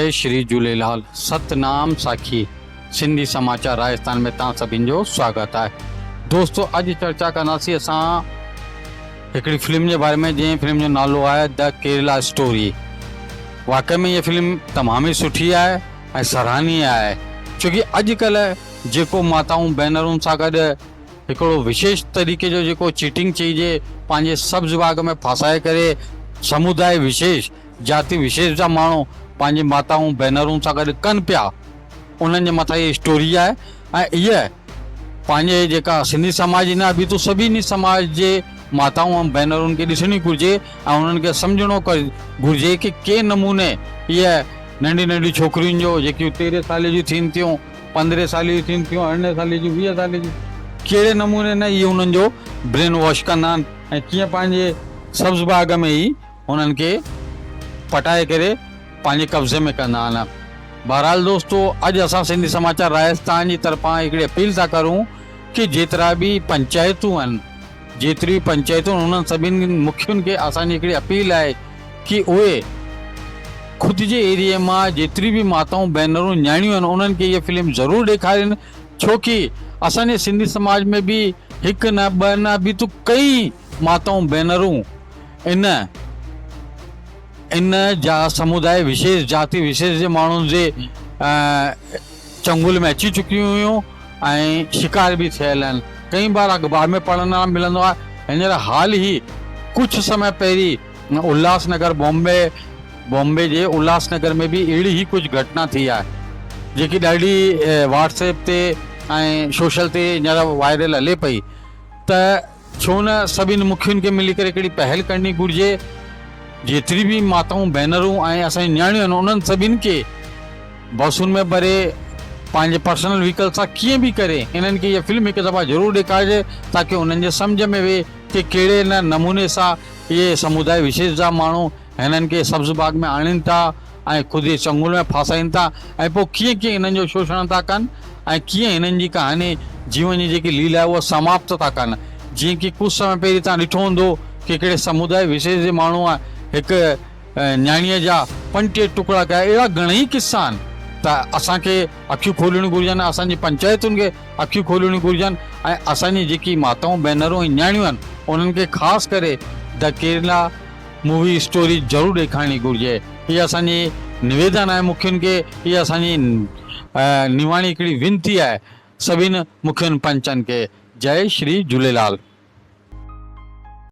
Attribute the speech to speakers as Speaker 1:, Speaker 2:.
Speaker 1: جئي شري جهوليلال ستنام ساکي سنڌي سماچار راجستان ۾ توهان سڀني جو سواگت آهي دوستو اڄ چرچا ڪنداسين اسان هڪڙي فلم جي باري ۾ جنهن فلم جو نالو آهي the Kerala story واقعي ۾ هيء فلم تمام ئي سٺي آهي ۽ سراهني آهي ڇو ڪي اڄ ڪلهه جيڪو ماتائون بينرن سان گڏ هڪڙو وشيش طريقي جو جيڪو چيٽنگ چئجي پنهنجي سبز باغ ۾ ڦاسائي ڪري سموداء وشيش جاتي وشيش جا ماڻهو پنهنجي ماتائون ڀينرون سان گڏ ڪن پيا انهن جي مٿان هي اسٽوري آهي ۽ هيء پنهنجي جيڪا سنڌي سماج جي نه ابيتو سڀني سماج جي ماتائون ۽ ڀينرن کي ڏسڻي گهرجي ۽ انهن کي سمجهڻو گهرجي ڪي ڪنهن نموني هيء ننڍي ننڍي ڇوڪرين جو جيڪيون تيرهين سالي جون ٿين ٿيون پندرهين سالي جون ٿين ٿيون ارڙهين سالي جون ويهه سالي جون ڪهڙي نموني نه اهي انهن جو برين واش ڪندا آهن ۽ ڪيئن پنهنجي سبز باغ ۾ ئي انهن کي پٽائي ڪري پنهنجي قبضي ۾ ڪندا آهن. بهرحال دوستو اڄ اسان سنڌي سماچار راجستان جي طرفان هڪڙي اپيل ٿا ڪرون ڪي جيترا به پنچائتون آهن جيتريون به پنچائتون آهن انهن سڀني مکين کي اسان جي هڪڙي اپيل آهي ڪي اهي خود جي ايريي مان جيتريون به ماتائون ڀينرون نياڻيون آهن انهن کي هيء فلم ضرور ڏيکارين ڇو ڪي اسان جي سنڌي سماج ۾ به هڪ نه ٻه نه به ته ڪئين ماتائون ڀينرون ان ان جا سموداء وشيش جاتي وشيش جي ماڻهن جي چنگل ۾ اچي چڪيون هيون ۽ شڪار به ٿيل آهن ڪئي بار اخبار ۾ پڙهڻ لاء ملندو آهي هينئر حال ئي ڪجهه سمي پهرين الهاس نگر بامبي بامبي جي الهاس نگر ۾ به اهڙي ئي ڪجهه گهٽنا ٿي آهي جيڪي ڏاڍي واٽس ايپ تي ۽ سوشل تي هينئر وائرل هلي پئي ته ڇو نه سڀني مکين کي ملي ڪري هڪڙي پهل ڪرڻي گهرجي، جيتري به ماتائون، ڀينرون ۽ اسان جون نياڻيون آهن انهن سڀني کي بسن ۾ ڀري پنهنجي پرسنل وهيڪل سان ڪيئن به ڪري انهن کي اها فلم هڪ دفعا ضرور ڏيکارجي تاڪه انهن جي سمجهه ۾ ويهي ڪي ڪهڙي نه نموني سان اهي سموداء وشيش جا ماڻهو هنن کي سبز باغ ۾ آڻين ٿا ۽ خود جي چنگل ۾ ڦاسائين ٿا ۽ پوء ڪيئن ڪيئن هنن جو شوشڻ ٿا ڪن ۽ ڪيئن هنن جي ڪهاڻي جيون جي جيڪي ليلا آهي اها سماپت ٿا ڪن. جيئن ڪي ڪجهه سمي پهرين توهان ڏٺو هوندو ڪي هڪڙي سموداء وشيش جي ماڻهوء هڪ نياڻيء جا 35 ٽڪڙا ڪيا. اهڙا گهڻئي قصا آهن ته اسان کي اکيون کولڻيون گهرجن، اسان جي پنچائتن کي اکيون کولڻيون گهرجن ۽ اسان جي جيڪي ماتائون، ڀينرون ۽ نياڻيون آهن انهن کي خاص ڪري the Kerala movie story ضرور ڏيکارڻي گهرجي. هي اسان جي نويدن آهي مکين کي، هي اسان جي نواڻي هڪڙي وينتي آهي سڀني مکين پنچن کي. جئي شري جهوليلال.